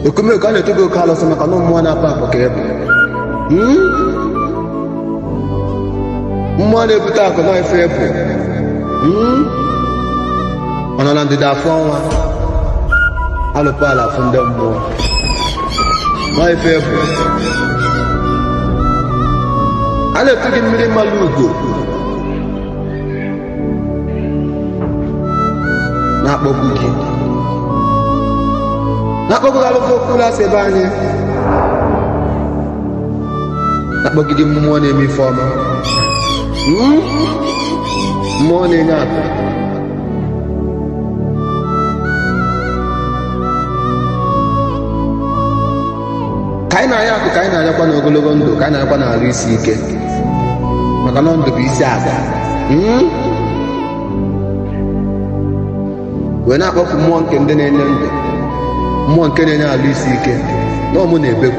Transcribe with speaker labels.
Speaker 1: Ekumeko a na-eto gị oke alụsị maka na mmụọ na-apụ apụ ka ị bụ. Mmụọ na-ebute akụ na ife bụ. Ọ nọ na ndịda afọ ọnwa alụpụ ala afụ ndị mmụọ na ife bụ. A na-etu gị mmiri mmanụ ugo na-akpọkwu gị na-akpọkwu gị alụfụ okpuru asị ebe anyị na-akpọgide mmụọ na-eme ife ọma, mmụọ na-enye akụ. Ka anyị na-anya akụ, ka anyị na-anyakwa n'ogologo ndụ, ka anyị na-anyakwa n'arụ isi ike, maka na ndụ bụ isi akụ. Wee na-akpọfu mmụọ nke ndị na-enye ndụ, mmụọ nke na-enye alụ isi ike, na ọmụ na-ebekwu.